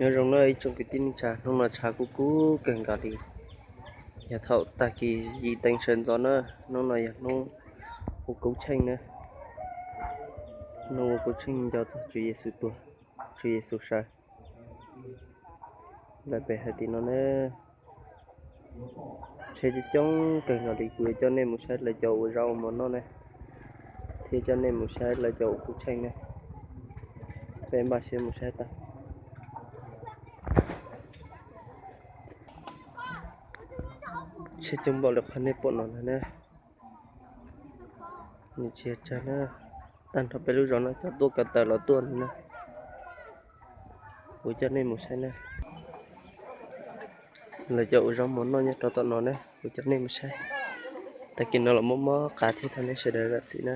Nyob zoo na ib tsoom kwv tij neej tsa, hnub no tshav kub kub kawg nkaus li. Yog thaum tag kis yim teev sawv ntxov na, hnub no yog hnub ua kub tsheej na. Hnub ua kub tsheej nco txog Tswv Yexus tuag, Tswv Yexus sawv. Lawv pem hais tias no na, tsheb coob coob kawg nkaus li, kuv yuav coj nej mus saib lawv cov ua zaub ua mov noj na, thiab coj nej mus saib lawv cov ua kub tsheej na. Peb npaj siab mus saib tau. Tsheb coob npaum li qhov nej pom no na. Nws tsis yog tsawg na, tag nrho peb lub zos no cov tuaj ko taw los tuaj na. Kuv coj nej mus saib na. Lawv cov ua zaub mov noj nyob rau tom no na, kuv coj nej mus saib. Tag kis no los mob mob qab thiab, thov nej sawv daws zam txim na.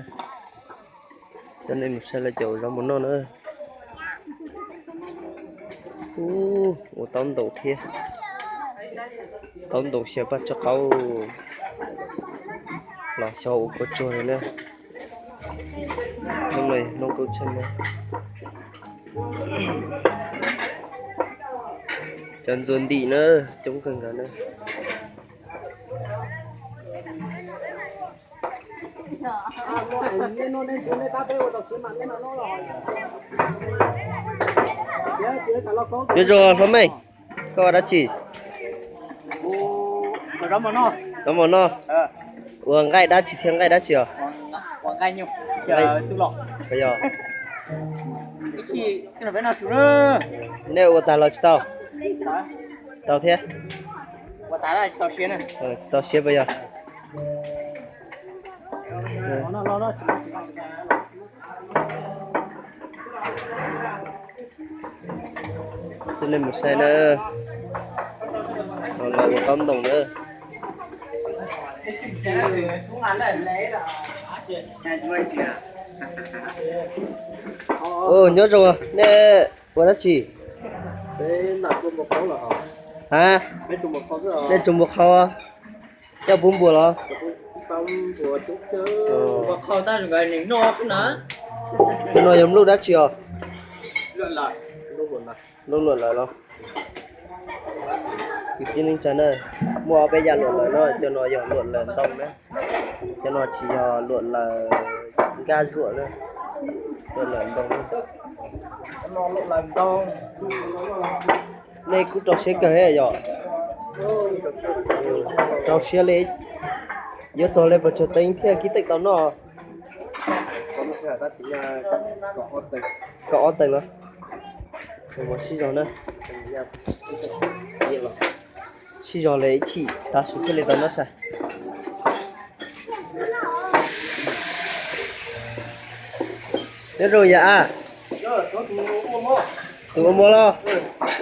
Coj nej mus saib lawv cov ua zaub mov noj na. Ub, ua taub ntoos thiab. Taub ntoos xyaw paj tsog qaub los xyaw ua kua tsuag li na. Hnub no yog hnub kub tsheej na. Cov ntxuag ntim na, coob kawg nkaus na. Nyob zoo hlob Meej, koj ua dab tsi? Zaub mov noj. Ua nqaij dab tsi thiab nqaij dab tsi os? Yog. Nej ua tag los tsis tau? Tau thiab. Tsis tau siab puas yog? Coj nej mus saib na, los ua taub ntoos na. Nyob zoo, nej ua dab tsi? Ha, nej tsuas mus qhau, coj pub npua los? Tus no yog nplooj dab tsi os? Nplooj luam lawm los? Kwv tij neej tsa na, muaj ob peb yam luam lawm no, cov no yog luam lawm ntoo na, cov no tsis yog luam lawm nkaj zuam na, luam lawm ntoo. Nej kuj rau siab kawg yom? Rau siab li, yuav txog li puas tsawg teev thiaj kib teem tau noj? Kaum ob teev los? Sib zog na, sib zog li ib chim tav su thiaj li tau noj sai. Nyob zoo yam a, tus ua mov los?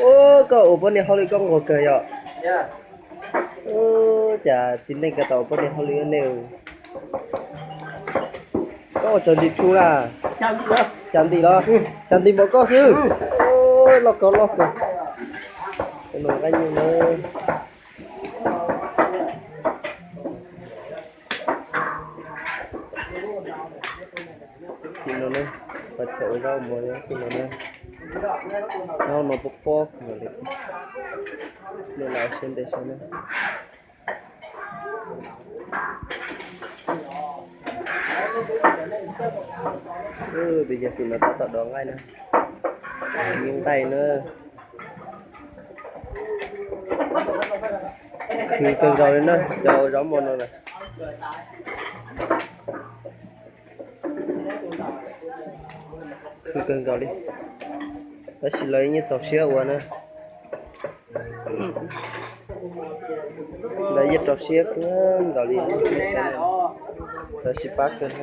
Ua, koj ua poj niam hauj lwm koj nquag kawg yom? Ua, cas txiv neej kawm tau ua poj niam hauj lwm nej. Koj ua tsaug ntim txhu na? Cas ntim los? Cas ntim npaum koj xwb. Loj kawg loj kawg. Nqaij nyuj na. Tim no na, qhov chaw ua zaub ua mov tim no na. Zaub no pob pob, nej los siab ntev saib na. Tus yog tim no tab tom dov nqaij na. Nqaij na. Khwv kawg nkaus li na, cov zaub mov no na. Khwv kawg nkaus li, tab sis lawv yeej txaus siab ua na. Lawv yeej rau siab kawg nkaus li, lawv sib pab kawg.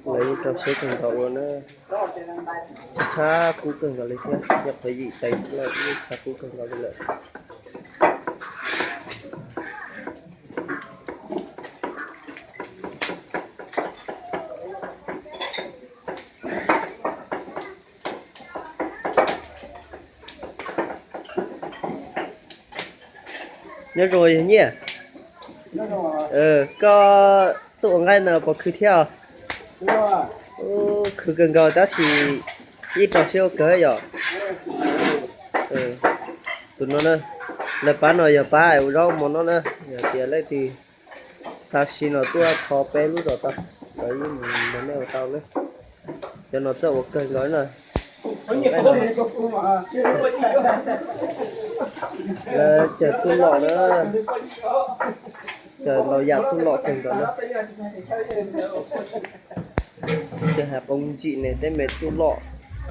Lawv yeej rau siab kawg nkaus ua na. Tshav kub kawg nkaus li thiab, yog qhov yim teev lawm yeej tshav kub kawg nkaus li lawm. Nyob zoo yog Nyiaj. Koj tuaj ua nqaij ntawm no puas khwv thiab? Khwv kawg nkaus tab sis ib rau siab ua kawg yom. Tus no na, lawv pab no yog pab ua zaub mov no na, yog tias leej twg xav siv no tuaj kho peb lub zos tau, lawv yeej mus nrog nej ua tau na. Cov no txawj ua kawg nkaus na. Lawv cawm txuj lom na, cawm ntau yam txuj lom kawg nkaus na. Cov hav poob ntsim ne, tej me txuj lom,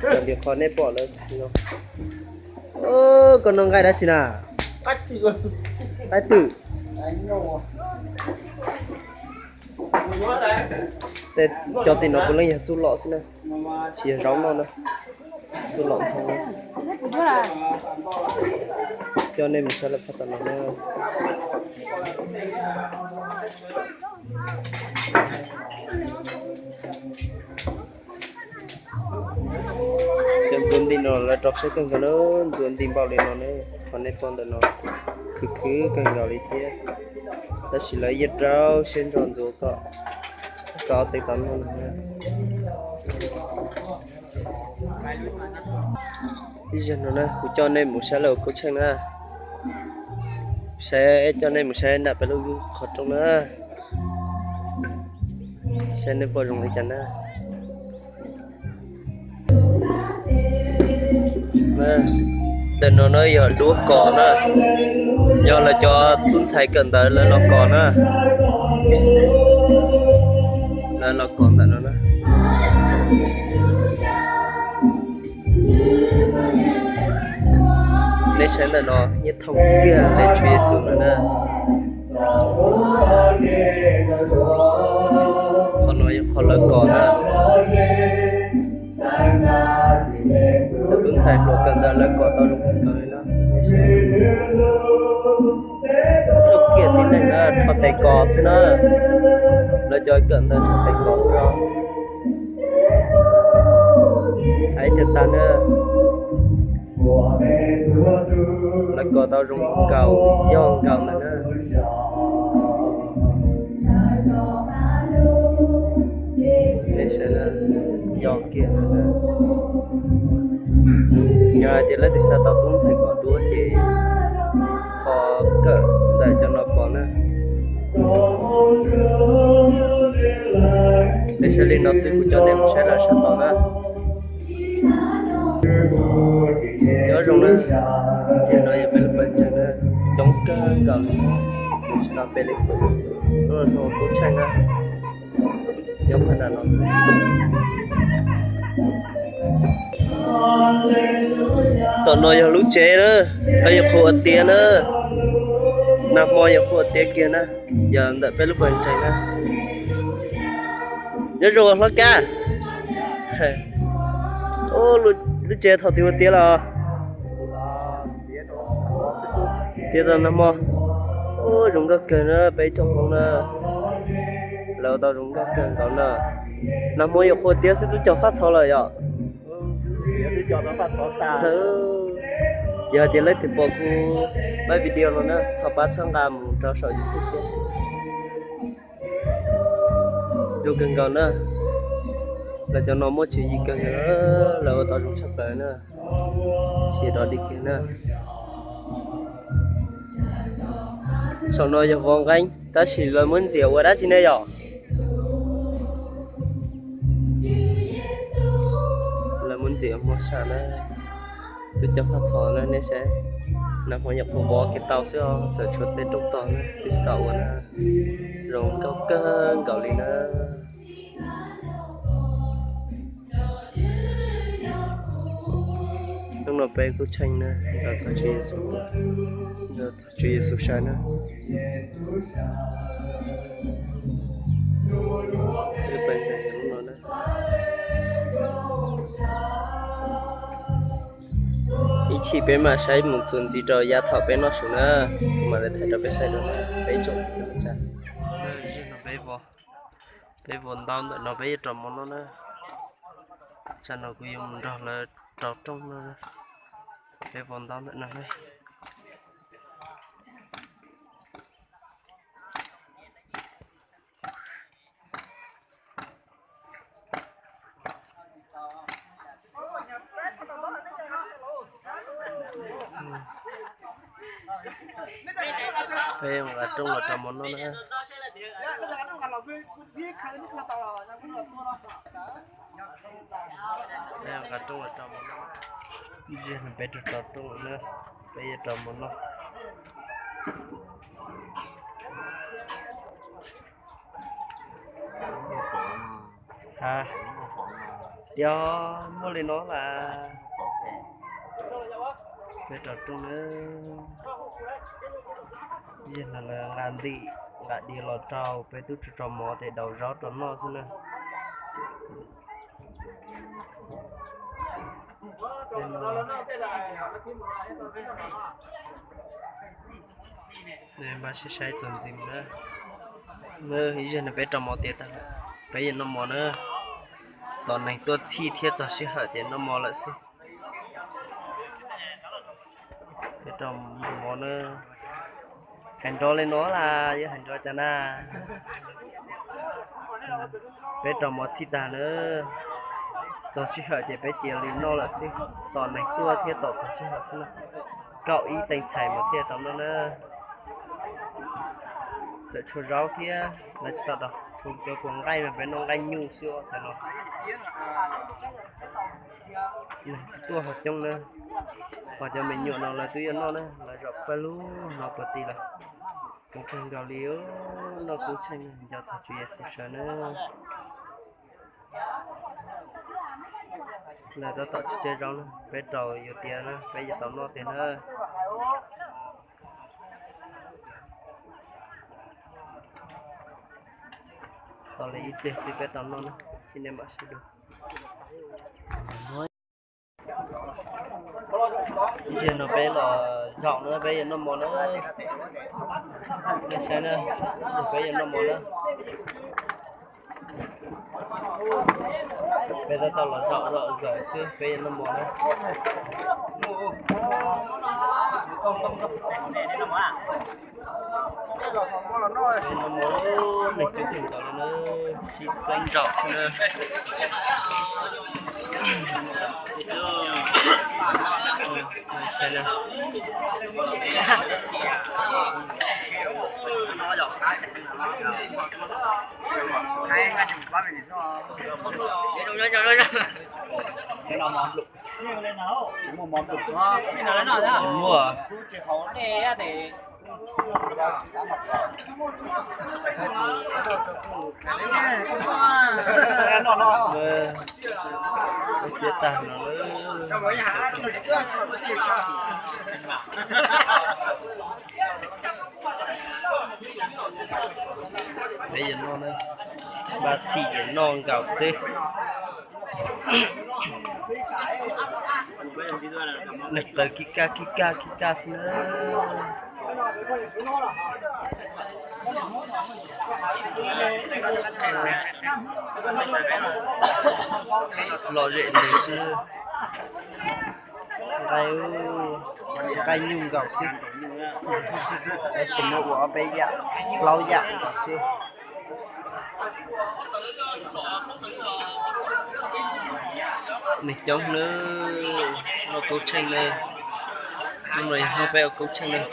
cov nti qho nej pom lawv no. Koj noj nqaij dab tsi na? Qaib twm. Cov tim no puav leej yog txuj lom xwb na, tsis yog zaub noj na. Txuj lom ntau. Coj nej mus saib lawv phaj tom no na. Cov ntxuav nti no lawv rau siab kawg nkaus na, ntxuav nti npaum li no ne, qhov nej pom ntawm no khwv khwv kawg nkaus li thiab. Tab sis lawv yeej rau siab ntso ntxuav kom txog tau tej tau noj no na. Ib zaug no na kuv coj nej mus saib lawv ua khaub tsheej na, saib, coj nej mus saib nram peb lub qhov rooj na, saib nej pom zoo li cas na. Ntawm no na yog duab kos na, yog lawv cov tub ntxhais kawm ntawv lawv los kos na, lawv los kos ntawm no na. Nej saib ntawm no yeej thooj kiag tes Tswv Yexus no na. Qhov no yog qhov lawv kos na. Cov tub ntxhais hluas kawm ntawv lawv kos tau zoo kawg nkaus li no. Thooj kiag tib neeg na, rho tes kos xwb na. Lawv cov kawm ntawv rho tes kos xwb os. Hais tias tas na, lawv kos tau zoo nkaus, yog nkaus ntawd na. Nej saib, yog kiag ntawd na. Yog hais tias leej twg xav tau tub ntxhais kos duab ces ho kawm ntawm cov no pom na. Nej saib li no xwb kuv coj nej mus saib lawm sab tod na. Nyob zoo na, no yog peb lub pawg ntseeg na, coob kawg nkaus li, tsis tau peb li. Lub no kub tsheej na, nyob pag nram no. Tom no yog lub tsev na, peb yuav qhuav ua tiav na, nag hmo yuav qhuav ua tiav kiag na, yog ntawm peb lub pawg ntseeg na. Nyob zoo hlob Kab. Lub tsev thaum twg ua tiav los? Tiav tau nag hmo. Ub, zoo nkauj kawg na peb ib tsoom Hmoob na. Lawv ua tau zoo nkauj kawg nkaus na. Nag hmo yuav qhuav tiav xwb twb cog faj txhov lawm yom. Yog hais tias leej twg pom kuv live video no na, thov pab txhawb nqa mus rau saum YouTube thiab. Zoo kawg nkaus na. Lawv cov no muaj tswv yim kawg nkaus, lawv ua tau zoo tshaj plaws na. Sim rov dig kiag na. Saum no yog vov nqeeb tab sis lawv muab ntxias ua dab tsi ne yom? Lawv muab ntxias muag sam na. Twb cog faj txhov na nej saib. Nag hmo nyuam qhuav vov kiag tau xwb os, txawm tshuav tej rooj tog na twb tsis tau ua na. Zoo nkauj kawg nkaus li na. Hnub no peb kuj tsheej na, nrog txog Tswv Yexus, nrog txog Tswv Yexus saib na. Ib chim peb mam saib mus txuas ntxiv rau yav thaum peb noj su na, kuv mam li thaij rau peb saib dua na, peb tsoom, peb vov ntaub ntawm no peb yuav rau mov noj na. Tsam no kuv yuav mus nrog lawv rau rooj no, peb vov ntaub ntawm no na. Peb nqa rooj los rau mov noj na. Peb nqa rooj los rau mov noj. Peb rau rau rooj na, peb yuav rau mov noj. Ha, yog muaj li no las. Peb rau rooj na. Yog no lawv nqa ntim nqa diav los rau, peb twb tsis rau mov ces daus zaub rau noj xwb na. Npaj saib saib txuas ntxiv na. Ib zaug no peb rau mov tiav tag, peb yuav noj mov na. Tos neeg tuaj txhij thiab txog sij hawm ces noj mov lawm xwb. Peb rau mov na. Hais nrov li no las, yuav hais nrov cas na. Peb rau mov txhij tag na, txog sij hawm ces peb cia li noj lawm xwb. Tos neeg tuaj thiab tos txog sij hawm xwb na. Kaum ib teev txhais mas thiaj tau noj na. Txawm tshuav zaub thiab lawv tsis tau rau, tshuav cov puas nqaij mas peb noj nqaij nyuj xwb os, cov no. Tuaj ho coob na, ho cov me nyuam no lawv twb yuav noj na, lawv zaum pawg lug no puag tid lawm. Koob kawg nkaus li, noj koob tsheej nco txog Tswv Yexus sawv na. Lawv tab tom tsis tseb zaub na, peb rau yus tiav na, peb yuav tau noj tiag na. Tau li ib pliag xwb peb tau noj na, sim nej mam sib dua. Ib zaug no peb los zaum na, peb yuav noj mov na. Nej saib na, peb yuav noj mov na. Peb tab tom los zaum zaum zaum xwb, peb yuav noj mov na. Peb noj mov, neeg coob kawg nkaus li na, sib txeeb zaum xwb na. Saib na. Tsis muaj. Peb xiab tag no. Peb yuav noj na, npaj txhij ces noj nkaus xwb. Neeg tawg kib kaj kib kaj kib kaj xwb na. Lom zem ntws xwb. Nqaij, nqaij nyuj nkaus xwb. Tab sis muab ua ob peb yam, plaub yam nkaus xwb. Neeg coob nawb, ua koob tsheej nawb. Hnub no yog hnub peb ua koob tsheej nawb.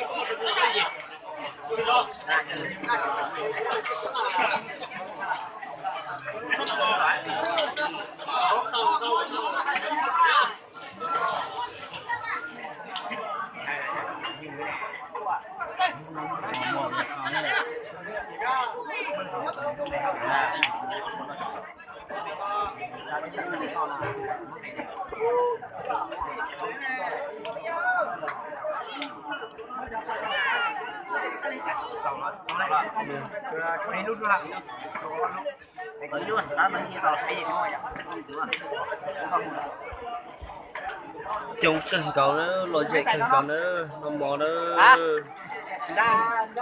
Coob kawg nkaus na, lom zem kawg nkaus na, noj mov na.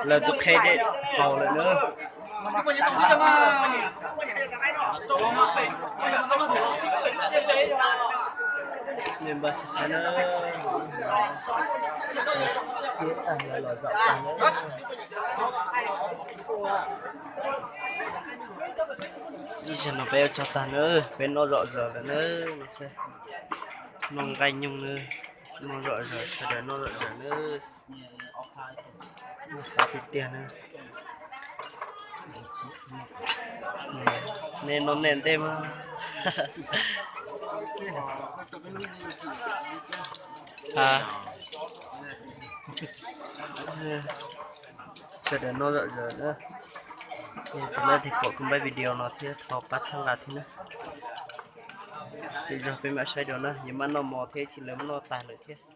Lawv tus qhe dej haus lawm na. Nej npaj siab siab na, siab tag lawv los zaum tag na. Ib zaug no peb ua tsaug tag na, peb noj zom zaws lawm na. Noj nqaij nyoog na. Noj zom zaws, sawv daws noj zom zaws nawb. Noj qab tiag tiag na. Nej noj nej ntej mas. Sawv daws noj zom zaws na. Leej twg pom kuv npaj video no thiab thov pab txhawb nqa thiab na. Ces zog peb mam saib dua na, yog maj noj mov thiab ib chim lawv maj noj tag lawm thiab.